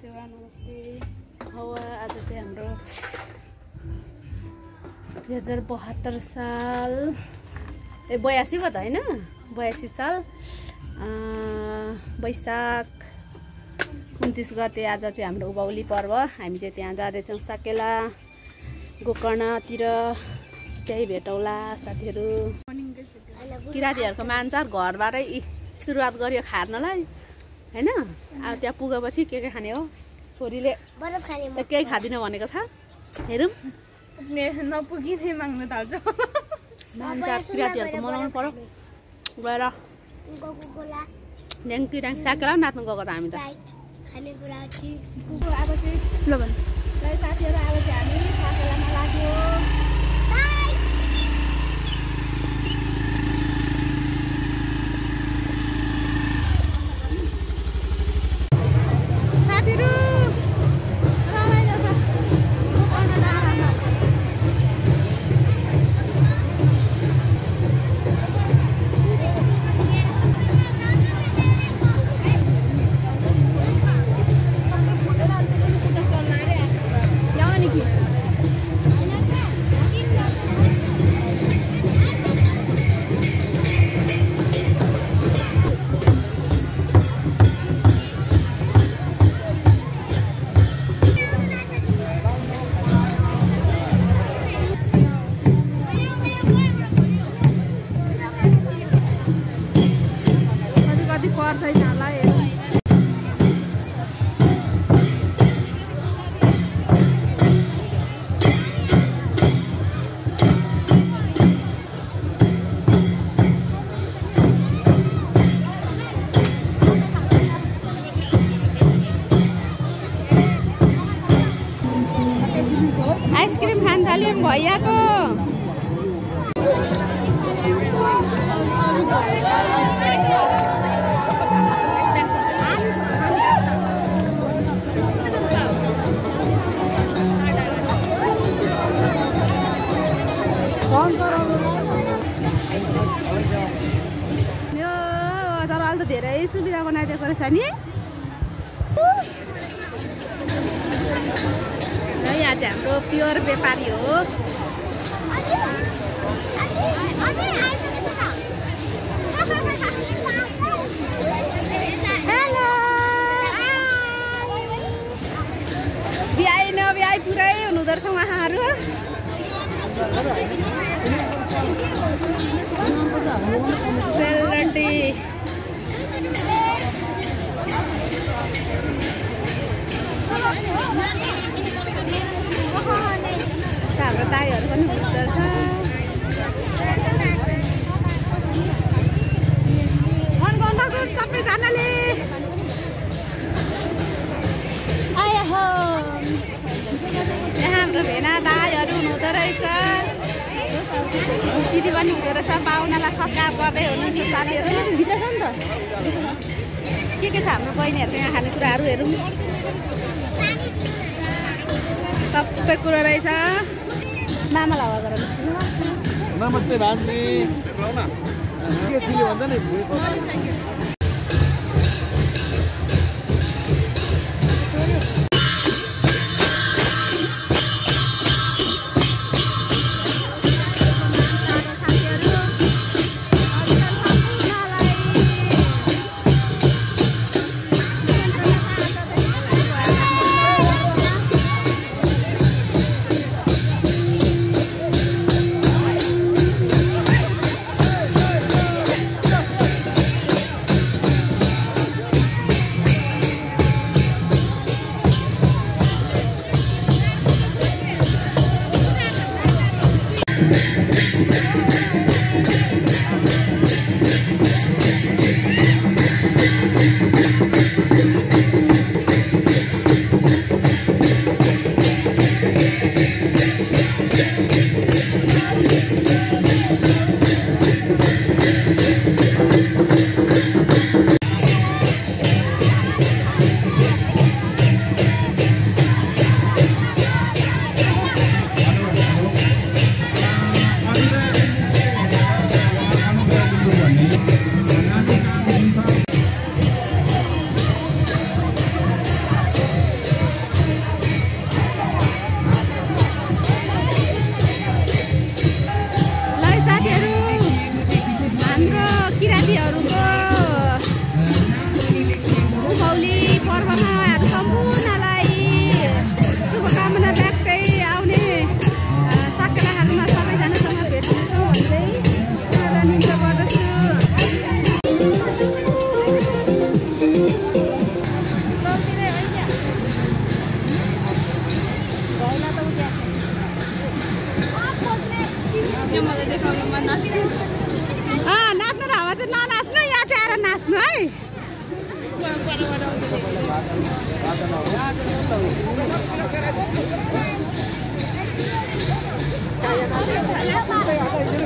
सेवा नमस्ते। आज चाहिँ हाम्रो 2072 साल 82 भयो त हैन, 82 साल वैशाख 29 गते आज चाहिँ हाम्रो उभौली पर्व। हामी चाहिँ त्यहाँ जाँदैछौँ साकेला गोकर्णतिर, त्यही भेटौला साथीहरू। किरातीहरूको मान्छन् घरबाटै सुरुवात गर्यो खार्नलाई हैन। अब त्यहाँ पुगेपछि के खाने हो, छोरीले बरफ खाने त केही खादिन भनेको छ। हेरौँ नपुगी नै माग्न थाल्छ। मान्छ किरातीहरूको मनाउनु पर्यो। गएर ड्याङ साकेला नाच्नु गएको त हामी त। खानेकुरा चिज अब चाहिँ ल भन साथीहरू, अब चाहिँ हामी साकेलामा लाग्यो। आइसक्रिम खान थाल्यौँ भैयाको। यो तर अहिले त धेरै सुविधा बनाइदिएको रहेछ नि। यहाँ चाहिँ हाम्रो प्योर व्यापारी हो। हेलो बिहाई नबिहाई पुरै हुनुहुँदो रहेछ उहाँहरू। सेलरोटी हाम्रो दाईहरू पनि हुनुहुँदो रहेछ। मन बन्दाको सबैजनाले आया हो। यहाँ हाम्रो भेना दाईहरू हुनुहुँदो रहेछ, दिदी पनि हुँदो रहेछ। पाहुनालाई सत्कार गर्दै हुनुहुन्छ साथीहरू। भित्र छ नि त के छ हाम्रो बहिनीहरूको यहाँ खानेकुराहरू हेरौँ। सबै कुरो रहेछ। मामालाई हवा गर। नमस्ते भान्जी। के सिल्यो भन्छ नि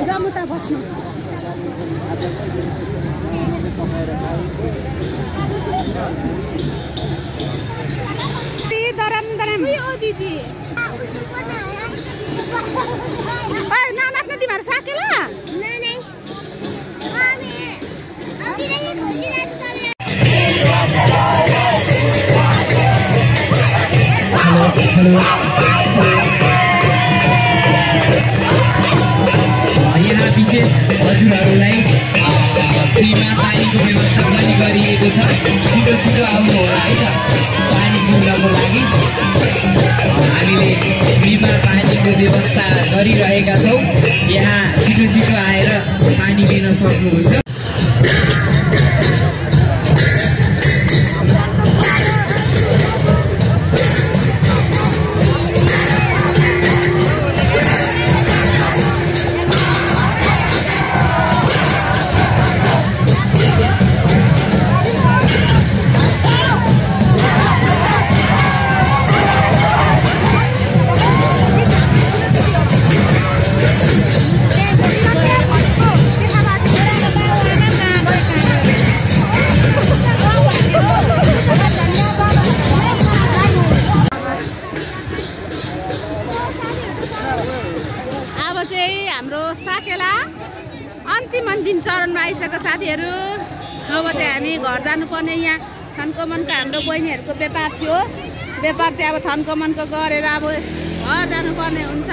जमुता बस्नु दरम दरम दिदी नाच्ने तिमीहरू साकेला यहाँ विशेष हजुरहरूलाई फ्रीमा पानीको व्यवस्था पनि गरिएको छ। छिटो छिटो आउनु होला है त पानी पिउनको लागि। हामीले फ्रीमा पानीको व्यवस्था गरिरहेका छौँ। यहाँ छिटो छिटो आएर पानी लिन सक्नुहुन्छ। हाम्रो साकेला अन्तिम चरणमा आइसक्यो साथीहरू। अब चाहिँ हामी घर जानुपर्ने। यहाँ थन्कमनको हाम्रो बहिनीहरूको व्यापार थियो। व्यापार चाहिँ अब थन्कमनको गरेर अब घर जानुपर्ने हुन्छ।